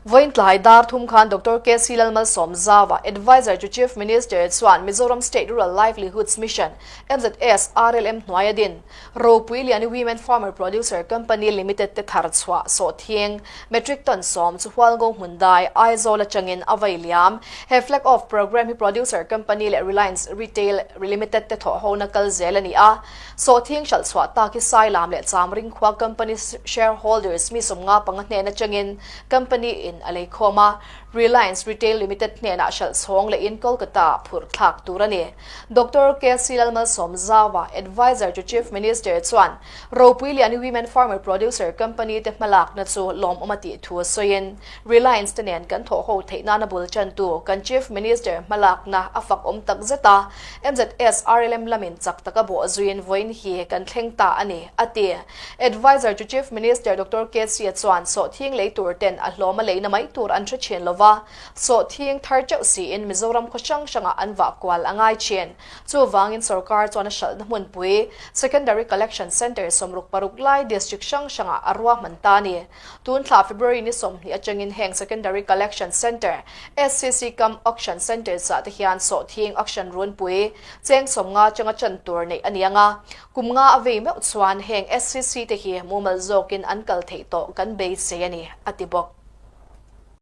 Vawiin tlai dar thum khan Doctor KC Lalmalsawmzaua, Adviser to Chief Minister chuan Mizoram State Rural Livelihoods Mission, MZS, RLM hnuaia din Ropui Liani Women Farmer Producer Company Limited te thar chhuah sawhthieng metric ton sawm chu Hualngo hmun dai Aizawl atangin a vei liam. He flag off programme hi producer company leh Reliance Retail Limited te thawh hona kal zel a ni a. Sawhthieng hralh chhuah tak hi Sailam leh Chamring khua company shareholders mi 55 hnen atangin company in a lei khawm a. Reliance Retail Limited hnenah hralh chhawng leh in Kolkata ah phurh thlak tur a ni. Doctor KC Lalmalsawmzaua, Adviser to Chief Minister chuan Ropui Liani Women Farmer Producer Company te hmalakna chu lawmawm a tih thu a sawiin Reliance te nen kan thawh ho theih nana bul chantu kan Chief Minister hmalakna a fak awm tak zet a, MZS RLM lamin chak taka bawh zuiin vawiin hi kan thleng ta a ni, a ti. Adviser to Chief Minister Doctor KC chuan sawhthing lei tur ten a hlawm a leina mai tur an hre thin lova, sawhthing thar teuh siin Mizoram khaw hrang hrangah an vah kual a ngai thin. Chuvangin sorkar chuan a hralhna hmunpui Secondary Collection Centre 66 lai district hrang hrangah a ruahman ta a ni. Tun thla February ni 20 atangin heng Secondary Collection Centre, SCC cum Auction Centres ah te hian sawhthing auction runpui cheng 50 atanga chan tur neih a ni ang a. Kum nga a vei meuh chuan heng SCC te hi mumal zawkin an kal theih tawh kan beisei a ni, a ti bawk.